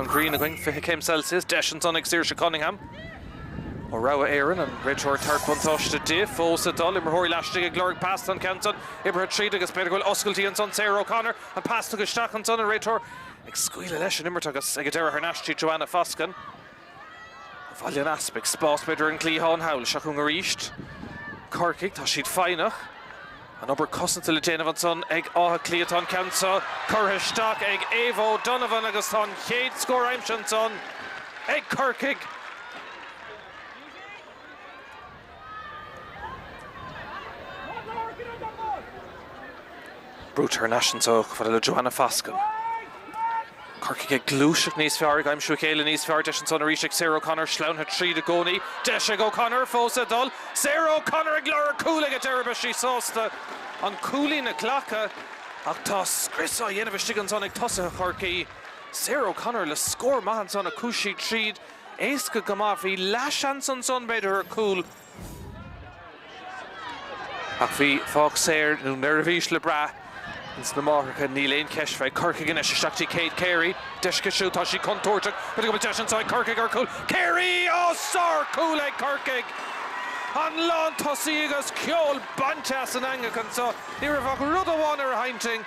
Tá an ghrian againn, 20 céim Celsius. Deis ansan ag Saoirse Cunningham ó Rogha Éireann, an réiteoir ag tabhairt buntáiste di. Fós ag dul, imreoirí laistigh ag lorg pas. Tá an ceann san oibrithe tríd agus b'fhéidir go bhfuil oscailtí ansan. Sarah O'Connor, an pas tugtha isteach ansan, an réiteoir ag scaoileadh leis an imirt agus ag an deireadh thar n-ais dtí Joanna Foskin. Bhaile an Easpaig, spás b'fhéidir ar an gcliathán thall. Seo chugainn arís Corcaigh, tá siad foighneach. An obair cosanta le déanamh ansan ag Áth Cliath. Tá an ceann seo curtha isteach ag Ava O'Donovan agus tá an chéad scór aimsithe ansan ag Corcaigh. Brúite thar n-ais anso chomh fada le Joanna Foskin. Corcaigh ag gluaiseacht níos fearr, ag aimsiú a chéile níos fearr. Deis ansan arís ag Sarah O'Connor, sleamhnaithe tríd i gcónaí. Deis ag O'Connor fós ag dul. Sarah O'Connor ag lorg cúl ag an deireadh, beidh sí sásta an cúilín a ghlacadh ach tá scrios á dhéanamh istigh ansan ag tosaithe Chorcaí. Sarah O'Connor le scór maith ansan a chuaigh sí tríd éasca go maith. Bhí leathsheans ansan b'fhéidir ar chúl. Ach bhí fág saor nó neirbhís le brath ins na máithreacha, níl aon cheist fé. Corcaigh anois isteach dtí Kate Carey. Deis aici siúd, tá sí contúirteach. B'fhéidir go bhfuil deis anseo ag Corcaigh ar chúl. Carey! Ó, sár-chúl ag Corcaigh! An lántosaí agus ceol bainte as an eangach anseo. Ní raibh ach rud amháin ar a hintinn,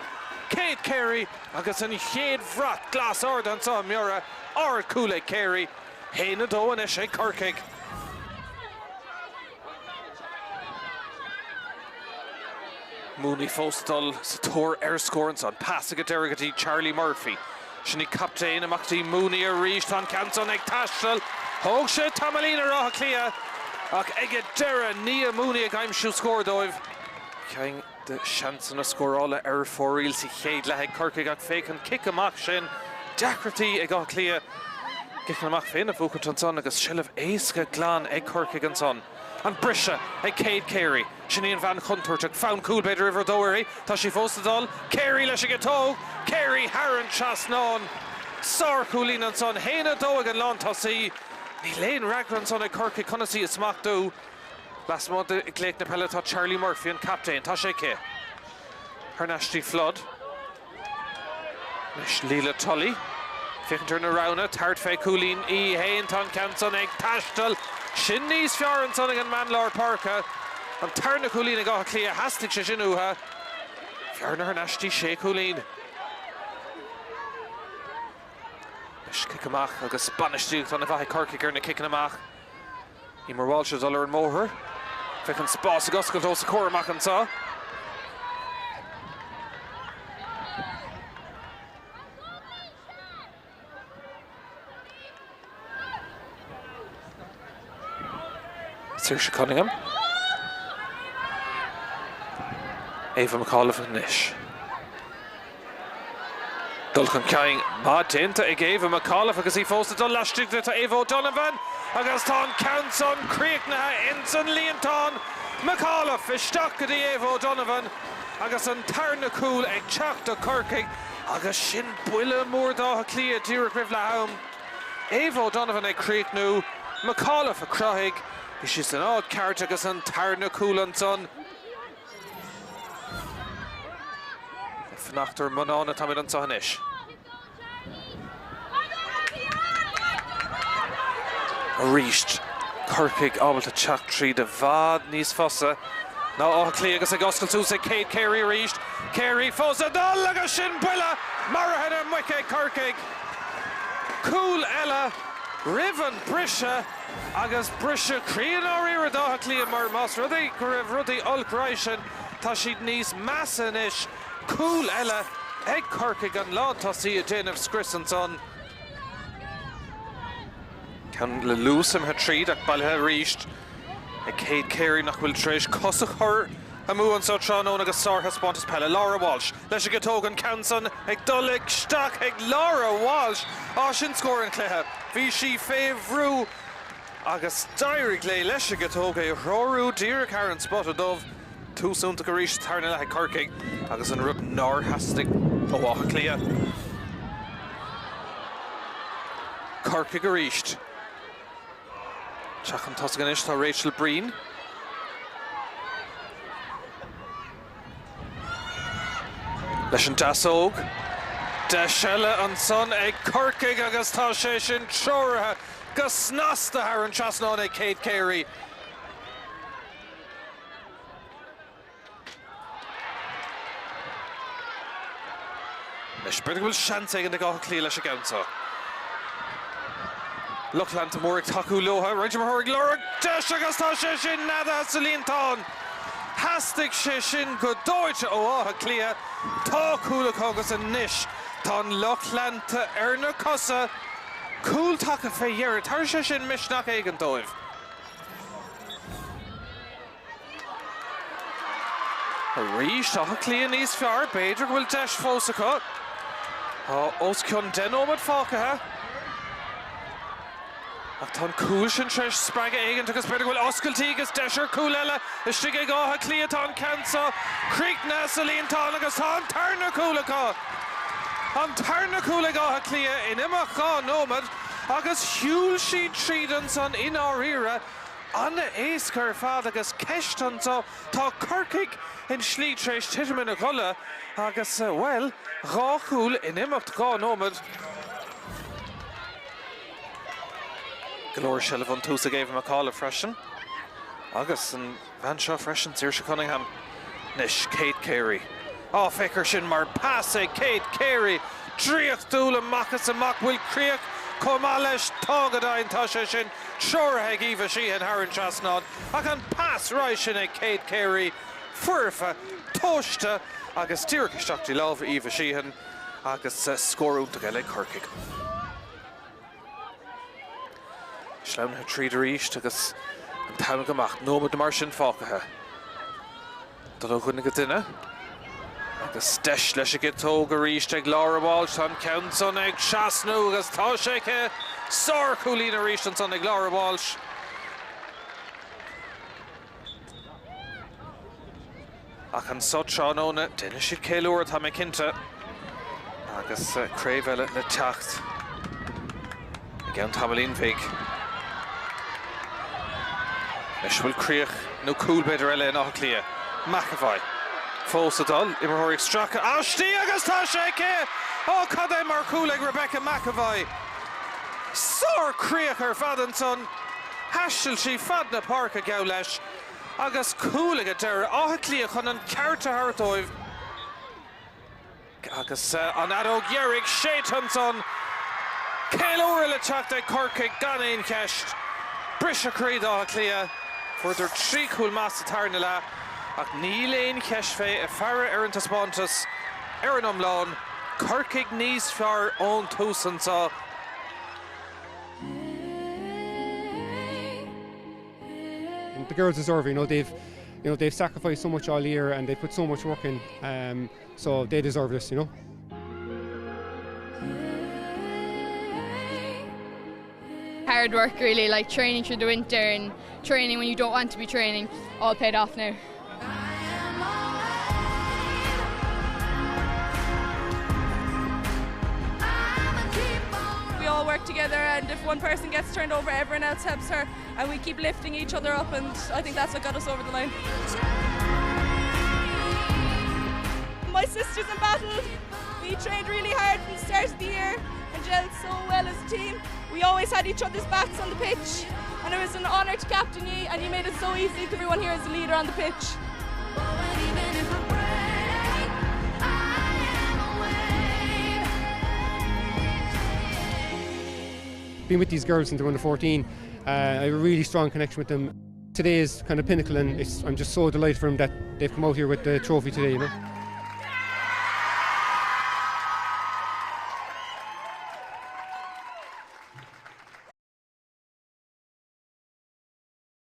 Kate Carey agus an chéad bhrat glas ardaithe anseo i mBiorra. Ard-chúl ag Carey. 1-2 anois ag Corcaigh. Mooney fós ag dul sa tóir ar scór ansan. Pas ag an deireadh go dtí Charlie Murphy. Sin í captaen amach dtí Mooney arís. Tá an ceann san ag taisteal. Thóg sé tamaillín ar Áth Cliath ach ag an deireadh Nia Mooney ag aimsiú scór dóibh. Ceann de seansanna scórála ar fóraoil sa chéad leath ag Corcaigh ach féach an cic amach sin. Deacrachtaí ag Áth Cliath a gciceanna amach féin a bhuachaint ansan agus seilbh éasca glan ag Corcaigh ansan. An briseadh ag Kate Carey. Sin í an bhean chontúirteach. Fonn cúl b'fhéidir uimhir a dó uirthi. Tá sí fós ag dul. Carey leis an gciotóg. Carey thar an trasnán. Sárchúilín ansan. 1-2 ag an lántosaí. Níl aon fhreagra ansan ag Corcaigh conas í a smachtú. Lasmuigh de ghléic na peile tá Charlie Murphy, an captaen. Tá sé aici. Thar n-ais dtí Flood. Anois Leila Tully. Féachaint ar na roghanna. Tabhairt fé chúilín í fhéin. Tá an ceann san ag taisteal. Sin níos fearr ansan ag an mbean lár páirce. An tarna cúilín ag Áth Cliath. Theastaigh sé sin uathu. Bearna thar n-ais dtí sé chúilín. Anois cic amach agus bainistíocht an-mhaith ag Corcaigh ar na ciceanna amach. Emer Walsh ag dul ar an mbóthar. Féach an spás ag oscailt os a comhair amach anseo. Saoirse Cunningham. Ava McAuliffe anois. Dul chun cinn maith déanta ag Ava McAuliffe agus í fós ag dul laistigh de. Tá Ava O'Donovan agus tá an ceann san críochnaithe ins an líontán. McAuliffe isteach go dtí Ava O'Donovan agus an tarna cúl ag teacht do Chorcaigh agus sin buille mór d'Áth Cliath díreach roimh leath am. Ava O'Donovan ag críochnú, McAuliffe a chruthaigh, bhí sí san áit ceart agus an tarna cúl ansan. Ag fanacht ar mná atáimid anseo anois. Arís, Corcaigh ábalta teacht tríd i bhfad níos fusa ná Áth Cliath agus ag oscailt suas ag Kate Carey arís. Carey fós ag dul agus sin buille maraithe na muice ag Corcaigh. Cúl eile roimh an briseadh. Agus briseadh croí i ndáiríre d'Áth Cliath mar más rud é go raibh rudaí olc roimhe sin, tá siad níos measa anois. Cúl eile ag Corcaigh, an lántosaí ag déanamh scrios ansan. Ceann le luas imithe tríd ach bailithe arís ag Kate Carey nach bhfuil tar éis cos a chur amú anseo tráthnóna agus sárthaispeántas peile. Laura Walsh leis an gciotóg, an ceann san ag dul isteach ag Laura Walsh! Á, sin scór an chluiche! Bhí sí fé bhrú agus d'éirigh léi leis an gciotóg é a threorú díreach thar an spota dubh. Tús iontach arís sa tarna leath ag Corcaigh agus an rud nár theastaigh ó Áth Cliath. Corcaigh arís. Teacht chun tosaigh anois tá Rachel Breen. Leis an deasóg. Deis eile ansan ag Corcaigh agus tá sé sin treoraithe go snasta thar an trasnán ag Kate Carey. Anois, b'fhéidir go bhfuil seans éigin ag Áth Cliath leis an gceann seo. Lucht leanta mór ag tacú leo. Roinnt imreoirí ag lorg deis agus tá sé sin neadaithe sa líontán. Theastaigh sé sin go dóite ó Áth Cliath. Tá cúl acu agus anois tá an lucht leanta ar na cosa. Cúl tagtha fé dheireadh. Tabharfaidh sé sin misneach éigin dóibh. Arís, Áth Cliath níos fearr, b'fhéidir go bhfuil deis fós acu. Tá os cionn 10 nóiméad fágtha. Ach tá an cúl sin tar éis spreagadh éigint agus b'fhéidir go bhfuil oscailtí agus deis ar chúl eile istigh ag Áth Cliath. Tá an ceann seo críochnaithe sa líontán agus tá an tarna cúl acu. An tarna cúl ag Áth Cliath in imeacht 2 nóiméad agus shiúil siad tríd ansan i ndáiríre. An-éasca ar fad agus ceist anseo, tá Corcaigh i slí tar éis titim ina gcodladh agus, bhuel, dhá chúl in imeacht 2 nóiméad. Go leor seilbh ón tús ag Ava McAuliffe freisin agus an bhean seo freisin, Saoirse Cunningham. Anois Kate Carey. Á, féach ar sin mar pas ag Kate Carey! Draíochtúil amach is amach. Bhfuil críoch chomh maith leis? Tá go deimhin, tá sé sin treoraithe ag Eva Sheehan thar an trasnán ach an pas réidh sin ag Kate Carey foirfe, tomhaiste agus díreach isteach i lámha Eva Sheehan agus scór iontach eile ag Corcaigh. Sleamhnaithe tríd arís agus an t-am ag imeacht, nóiméad mar sin fágtha. Dul ó dhuine go duine agus deis leis an gciotóg arís ag Laura Walsh. Tá an ceann san ag trasnú agus tá sé aici! Sár-chúilín arís ansan ag Laura Walsh. Ach anso tráthnóna, déanfaidh siad ceiliúradh, tá mé cinnte, agus craobh eile le teacht i gceann tamaillín bhig. Anois bhfuil críoch nó cúl b'fhéidir eile in Áth Cliath. McEvoy fós ag dul, imreoirí ag stracadh aisti agus tá sé aici! Ó, cad é mar chúl ag Rebecca McEvoy! Sár-chríoch ar fad ansan. Thaistil sí fad na páirce geall leis. Agus cúl ag an deireadh, Áth Cliath chun an ceart a thabhairt dóibh agus an fheadóg dheiridh séidte ansan. Ceiliúradh le teacht ag Corcaigh gan aon cheist. Briseadh croí d'Áth Cliath. Fuaireadar 3 chúl maith sa tarna leath ach níl aon cheist fé ag faire ar an taispeántas ar an iomlán, Corcaigh níos fearr ón tús anso. The girls deserve it, you know, they've you know, they've sacrificed so much all year and they put so much work in, um, so they deserve this, you know. Hard work really, like training through the winter and training when you don't want to be training, all paid off now. We all work together and if one person gets turned over everyone else helps her and we keep lifting each other up and I think that's what got us over the line. My sisters in battle, we trained really hard from the start of the year and gelled so well as a team. We always had each other's backs on the pitch and it was an honour to captain you and you made it so easy to everyone here as a leader on the pitch. Being with these girls since they were under 14, uh, I have a really strong connection with them. Today is kind of pinnacle and it's, I'm just so delighted for them that they've come out here with the trophy today, you know.